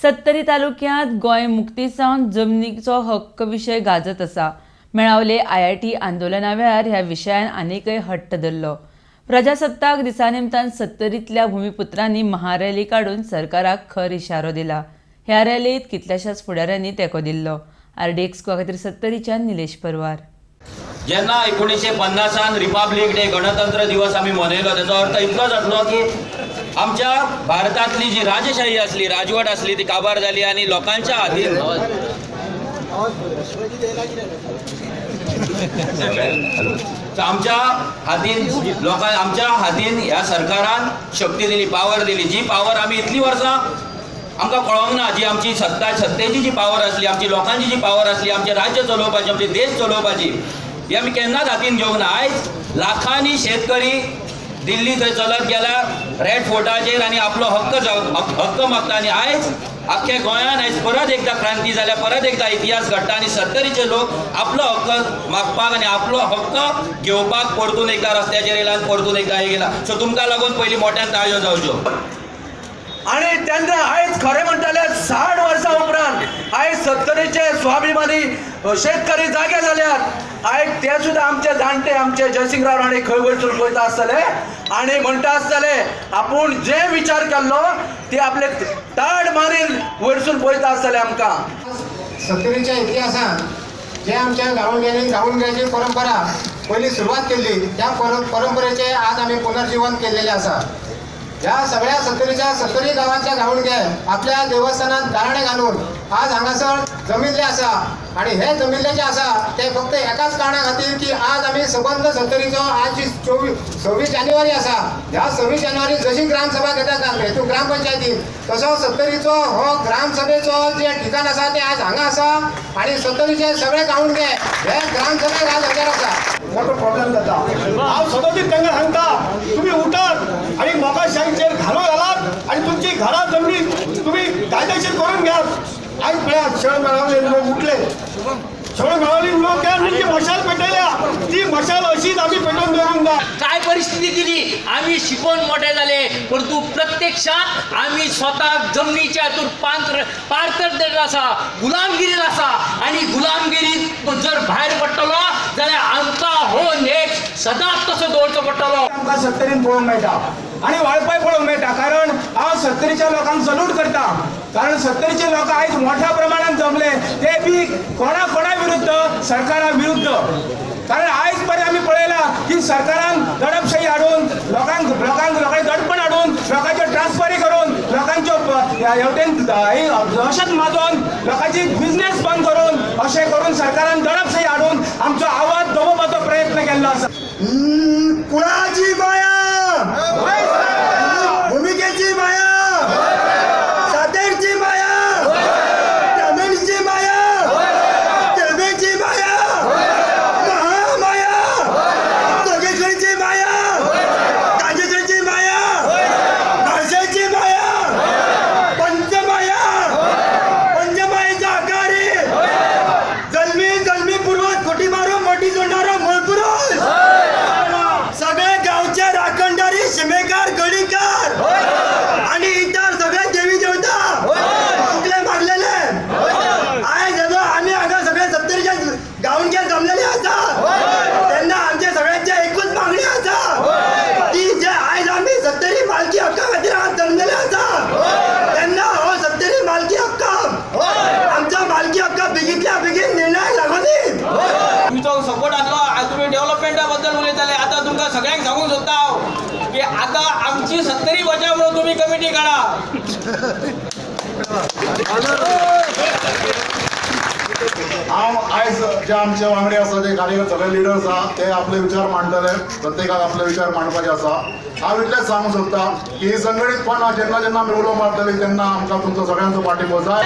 सत्तरी तालुक्यांत गोंय मुक्ती सावन जमनीचो हक्क विशय गाजत आसा. मेळावले आयआयटी आंदोलना वेळार ह्या विशयान आनीकय हट्ट धरलो. प्रजासत्ताक दिसा निमतान सत्तरींतल्या भुमिपुत्रांनी महारॅली काडून सरकाराक खर इशारो दिला. ह्या रॅलीत कितल्याशाच फुडाऱ्यांनी तेंको दिल्लो. आरडीएक्स गोवा खातीर सत्तरीच्यान निलेश परवार. जेन्ना 1950 रिपब्लीक डे, गणतंत्र दिवस आमी मनयलो, तेचो अर्थ इतलो जातलो की आमच्या भारतांतली जी राजशाही आसली, राजवट आसली, ती काबार जाली आनी लोकांच्या हातीन आमच्या हातीन लोकां आमच्या हातीन ह्या सरकारान शक्ती दिली, पावर दिली. जी पावर आमी इतलीं वर्सां आमकां कळोंक ना, जी आमची सत्ता, सत्तेची जी पावर आसली, आमची लोकांची जी पावर आसली, आमचें राज्य चलोवपाची, आमचे देश चलोवपाची, ही आमी केन्नाच हातीन घेवंक ना. आयज लाखांनी शेतकरी दिल्ली थंय चलत गेला रेड फोर्टाचेर आनी आपलो हक्क मागता. आनी आयज आख्ख्या गोंयान आयज परत एकदा क्रांती जाल्या, परत एकदा इतिहास घडटा आनी सत्तरीचे लोक आपलो हक्क मागपाक आनी आपलो हक्क घेवपाक परतून एकदा रस्त्याचेर येयला, परतून एकदा हे गेला. सो तुमकां लागून पयलीं मोठ्यान ताळयो जावच्यो. आणि तेन्ना आयज खरें म्हणटाले 60 वर्सां उपरांत आयज सत्तरीचे स्वाभिमानी शेतकरी जागे जाल्यात. आयज ते सुद्दां आमचे जाणटे, आमचे जयसिंगराव राणे खंय वयसून पळयता आसतले आनी म्हणटा आसतले आपूण जे विचार केल्लो ते आपले ताड मारीन वयरसून पळयता आसतले. आमकां सत्तरीच्या इतिहासांत जे आमच्या गांवगिरी गावणग्याची परंपरा पयली सुरवात केल्ली, त्या परंपरेचे आज आमी पुनर्जीवन केल्लेले आसा. ह्या सगळ्या सत्तरीच्या सत्तरी गांवांच्या गावणगे आपल्या देवस्थानात गाराणे घालून आज हांगासर जमिल्ले आसा आनी हे जमिल्ले जे आसा ते फक्त एकाच कारणा खातीर की आज आमी सबंद सत्तरीचो आज जी 26 जानेवारी आसा, ह्या 26 जानेवारी जशी ग्रामसभा घेतात हेतून ग्रामपंचायतीन, तसो सत्तरीचो हो ग्रामसभेचो जे ठिकाण आसा ते आज हांगा आसा आनी सत्तरीचे सगळे गावणगे हे ग्रामसभेक आज हजर आसा. मोठो प्रॉब्लेम जाता. हांव सदोदीत तांकां सांगता, तुमी उठात आनी मोकाशाहीचेर घालो घालात आनी तुमची घरां जमनी तुमी कायदेशीर करून घ्यात. आयज पळयात शेळ मेळावले लोक उठले, शेळ मेळावली लोक ती मशाल पेटयल्या, ती मशाल अशीच आमी पेटोवन दवरूंक जाय. काय परिस्थिती दिली, आम्ही शिकून मोठे झाले, परंतु प्रत्यक्षात आम्ही स्वतः जमनीच्या हातून पारतंत्र्य आसा, गुलामगिरीत आसा आनी गुलामगिरीत जर भायर पडटलो जाल्यार आमकां हो नेट सदांच तसो दवरचो पडटलो. आमकां सत्तरीन पळोवंक मेळटा आनी वाळपय पळोवंक मेळटा, कारण हांव सत्तरीच्या लोकांक सल्यूट करता, कारण सत्तरीचे लोक आयज मोठ्या प्रमाणात जमले ते बी कोणा कोणा विरुद्ध, सरकारा विरुद्ध. कारण आयज पर्यंत आमी पळयला की सरकारान दडपशाही हाडून लोकांक लोकांक लोकांक दडपण हाडून लोकांच्यो ट्रान्सफरी करून लोकांच्यो हेवटेन दहशत माजोवन लोकांची बिजनेस बंद करून अशें करून सरकारान दडपशाही हाडून आमचो आवाज दबोवपाचो प्रयत्न केल्लो आसा. कुळाची माया, भूमिकेची माया, सातेरची माया, तमिळची माया, तेलबेची माया, महामाया, जोगेश्वरीची माया, कांजेश्वरीची माया, म्हाळशेची माया, पंचमाया, पंचमायेच्या आकारी जन्मी जन्मी पूर्वज खोटी मारो मोठी जोडणारो मूळपुरुष, सगळे गावचे राखणदारी शिमेकार गडीकार आणि इतर सगळे देवी देवता तुकले मागलेले आयज जेन्ना आमी हांगा सगळे सत्तरीच्या गावणके जमलेले आसा तेन्ना आमचे सगळ्यांचे एकूच मागणी आसा की जे आयज आमी सत्तरी मालकी हक्का खातीर आज जमलेले आसा तेन्ना हो सत्तरी मालकी हक्क आमच्या मालकी हक्का बेगीतल्या बेगीन निर्णय लागोनी. तुमचो सपोर्ट आसलो, तुमी डेव्हलपमेंटा बद्दल उलयताले, आतां तुमकां सगळ्यांक सांगूंक सोदता हांव की आतां आमची सत्तरी वचा म्हणून तुमी कमिटी काडा. हांव आयज जे आमचे वांगडी आसा, जे कार्यकर्ते सगळे लिडर्स आसा, ते आपले विचार मांडटले, प्रत्येकाक आपले विचार मांडपाचे आसा. हांव इतलेंच सांगूंक सोदता की संघटीतपणान जेन्ना जेन्ना आमी उलो मारतली तेन्ना आमकां तुमचो सगळ्यांचो पाठिंबो जाय.